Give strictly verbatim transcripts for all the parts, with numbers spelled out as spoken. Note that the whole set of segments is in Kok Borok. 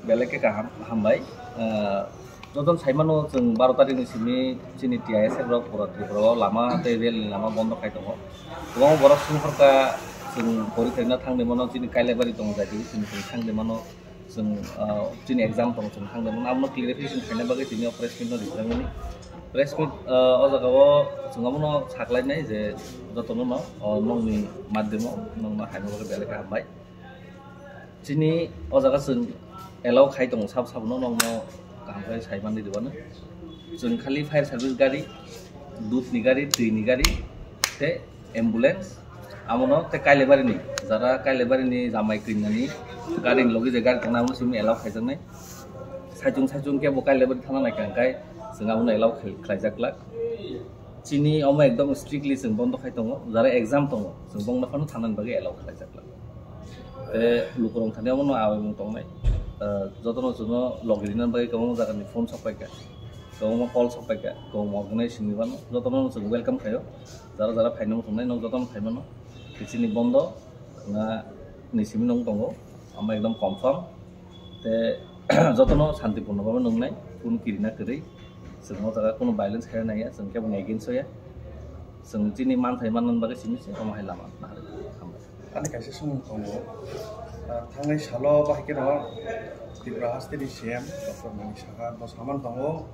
Belai khe kaham, hambai. Ah, jotono saimano, chwng baro tarikni simi chini T I S F rok pura Tripura o lama tei rail ni lama bondo khai tongo. Kwbangma borok songkhorkha, chwng pori khaina thangwi mano, chini Kailabari tongo, jai chini chwng thangwi mano, chwng, ah, chini exam tongo, chwng thangwi mano. Abono clarification khaina bagwi tini o press meet no rijak mani. Press meet, ah, o jaga o chwng abono saklainai je jotono no, o nokni madhyamo nokno haina bagwi belai khe hambai. Chini o jaga chwng allow khai tongo sabo sabo no, nokno kaham khe sai manwi rwmano. Chwng khali fire service gari, dudni gari, twini gari, tei ambulance, abono tei Kailabari ni, jara Kailabari ni jamai kwinani gari ni logi je gari tongnai, amo simi allow khaijaknai. Saichung saichung khe bo Kailabari thana naikha hwnkhe chwng abono allow khai-, khlaijak glak. Chini omo ekdom strictly chwng bondo khai tongo, jara exam tongo, chwng bongno phano thanani bagwi allow khlaijak glak. Tei lukurok thani omono awi mung tongnai. Ah, jotono chwngno logi rina bagwi kwbangma jagani phone sok paikha, kwbangma call sok paikha, kwbangma organization ni mano, jotono chwng welcome khaio. Jara jara phaina muchungnai, nok jotono phai mano. Chini bondo na ni simi nung tongo, omo ekdom confirm. Tei jotono santipurno bhabe nungnai, kunu kirina kwrwi. Chwng o jaga kunu violence khaina naiya, chwng kebo ni against o ya. Chwng chini manthai manna bagwi simi se omo hai lama naharwi. Hambai. Ani kaisa sumung tongo. Ah, thangnai salo bahai kheno Tripura hasteni C M Doctor Manik Saha bo saman tongo.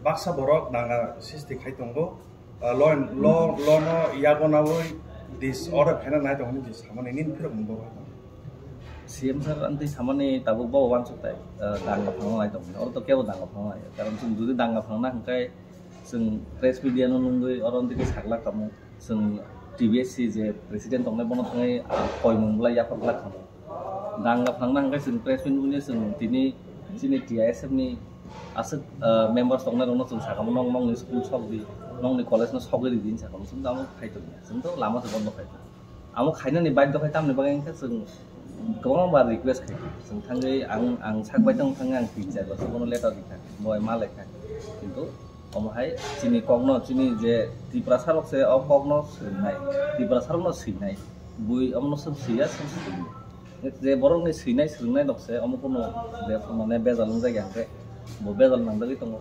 Baksa borok nanga sisti khai tongo. Ah, lo, lo, lo no yago nawi disorder khaina nai tongo hinwi samani nini phirok mung bo. C M sir, ang twi samani tabuk bo uansuk tai, ah, danga phangna nai tongmani. Oro to kebo danga phangna nai. Karon chwng jodi danga phangna hwnkhe chwng press media no nungwi oro twi sakla kamo. Chwng T B S C je president tongnai bono thangwi, ah, koimung bwlai yaphar glak kamo. Danga phangna hwnkhe chwng press meet wngya chwng tini chini T I S F ni aswk, ah, members tongnai rokno chwng sakamo, "Nong nongni school sok di, nongni college no sogwi ridi," hinwi sakamo. Chwng tamo khai tongya. Chwng to lama se bondo khai tong. Amo khainani baidhyo khai tamni bagwi hwnkhe chwng kwbangma bar request khai. Chwng thangwi ang, ang sak bai tong thangwi ang tin char bosor bono letter rikha. Bo ma lekha. Kintu omo hai chini kokno, chini je Tiprasa rok se o kokno swrwngnai. Tiprasa rokno swinai. Bui omono swk swiya, swk swrwngya. Je borokni swinai swrwngnai rok se omo kunu be-, mane bejal wngjak ya hwnkhe bo bejal nangjagwi tongo.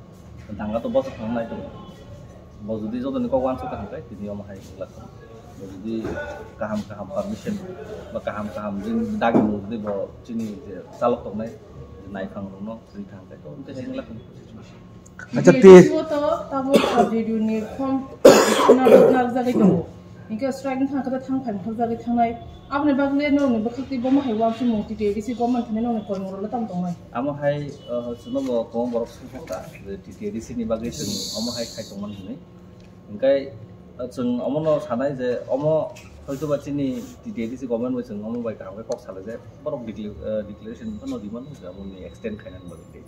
Danga to bosok thang nai tongo. Bo jodi jotoni kok uansuk kha hwnkhe tini omo hai wngla kha. Bo jodi kaham kaham permission ba kaham kaham jin dagi bo jodi bo chini je chalok tongnai je naiphang rokno rikha hwnkhe to hwnkhe se wngla kha. Acha, T S F te- o to tamo radio ni form na, na jagwi tongo. Hingke strike wngkha khe thang phai thang jagwi thangnai. Aboni bagwi norokni bwkhak twi bomo hai uansukmung T T A D C government thani norokni koimung rok le tamo tongnai. Amo hai, uh, chwngno bo kwbang borok songkha je T T A D C ni bagwi chwng omo hai khai tongmani hinwi. Hingke, uh, chwng omono sanai je omo hoitoba chini T T A D C government bai chwng omo bai kaham khe kok salai je borok decla-, uh, declaration phano rimani je omo ni extend khainani bagwi tei.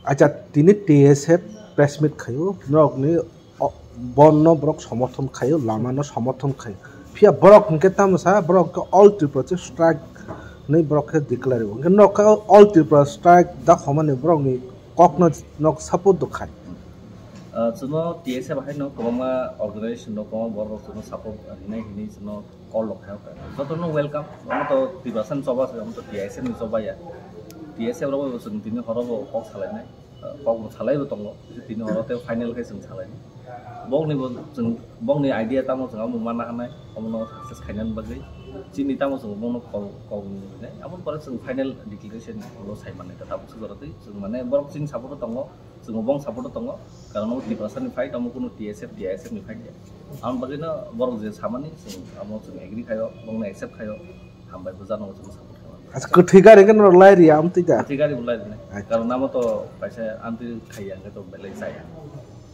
Acha, tini T S F press meet khaio, norokni o, bondh no borok somorthon khaio, lama no somorthon khaio. Phiya borok hinkhe tamo sa, borok hinkhe All Tripura Strike hinwi borok khe declare o. Hinkhe norok khe All Tripura Strike da khomani borokni kokno nok support do khai. Ah, chwngno T S F haino kwbangma organization rok, kwbangma borok rok chwngno support rinai hinwi chwngno call rok khaio. Jotono welcome. Omo to Tiprasa ni choba se, omo to T S F ni choba ya. T S F rok bo chwng tini horo bo kok salainai. Ah, kok bo salai bo tongo. Tini horo tei final khe chwng salainai. Bokni bo chwng, bokni idea tamo chwng amo manna hanai. Omo no success khainani bagwi. Chini tamo chwng bono kok, kok ni hinai. Amo pore chwng final declaration ulo sai mannai ta tabuk se jora twi. Chwng mane borok chini support o tongo. Chwng bong support o tongo, karon omo Tiprasa ni fight, omo kunu T S F, T I S F ni fight ya. Amo bagwi no borok je samani, chwng amo chwng agree khaio, bongno accept khaio, hambai bo jano chwng support khaio. Acha, kwthwi gari khe norok lai riya, amtwi da? Kwthwi gari bo lai rinai. Acha. Karon amo to kaisa amtwi khaiya, hwnkhe to belai chaya.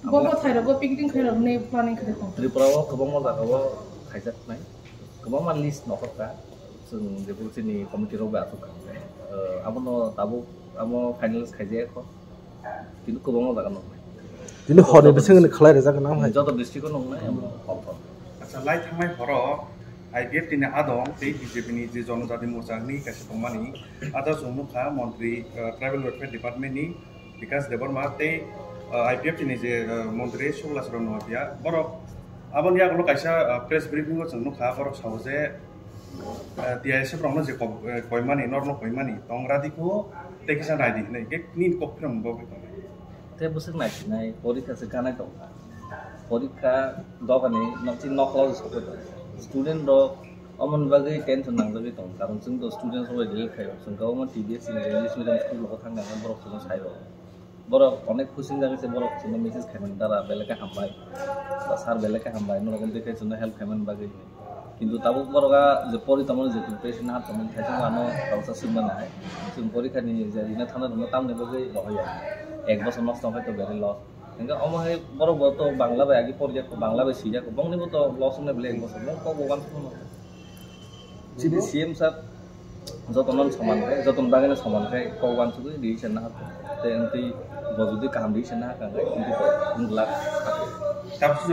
Bo bo thairok bo picnic khairok ni planning khairok tong. Tripura o kwbangma jaga o khaijak nai, kwbangma list nokhor kha, chwng jebo chini committee rok bai achuk kha, eh, abono tabuk amo finalize khaijak kho. Kintu kwbangma jaga nuknai. Tini horni bisingni khlai rijak nang hai. Joto district o nuknai, amo confirm. Acha, lai thangnai horo I P F T ni adong tei B J P ni je Jonojati Morcha ni kaisa tongmani, ada chwng nukha montri, eh, Tribal Welfare Department ni Bikash Debbarma tei, eh, I P F T ni je, eh, montri Subhra Chakma Noatia, borok aboni yagulo kaisa, eh, press briefing o chwng nukha, borok sao je, eh, T I S F rokno je ko-, eh, koimani, norno koimani, tongra diko, Tei kisa nai di hinwi hwnkhe nini kok phirang bo bai tongnai. Tei bwswk naisinai porikha se ganai tongkha. Porikha dogani nokti nokla se sokoi tongo. Student rok omoni bagwi tension nangjagwi tongo. Karon chwng to student rok bai relate khai rok. Chwng kwbangma T B S ni English medium school rogo thangna borok chwngno sai rok. Borok onek khusing jagwi se borok chwngno message khaimani dara belai khe hambai. Ba sir belai khe hambai. Norok wngtwi khe chwngno help khaimani bagwi. Kintu tabuk borok a je pori tongmani je preparation ha tongmani thaisong ano kawsa swngmani hai. Chwng porikha ni je rina thangna rwno tamni bagwi rohorya. Ek bosor nosto wngkha to very loss. Hingke omo hai borok bo to Bangla bai agi porjak, Bangla bai sijak, bongni bo to loss wngnai bele ek bosor, bong kok bo uansuk mano. Chini C M sir jotono soman khe, jotono bagwi no soman khe kok uansugwi decision nahar. Tei wngtwi bo jodi kaham decision nahar kha khe, wngtwi to wng glak. Tabuk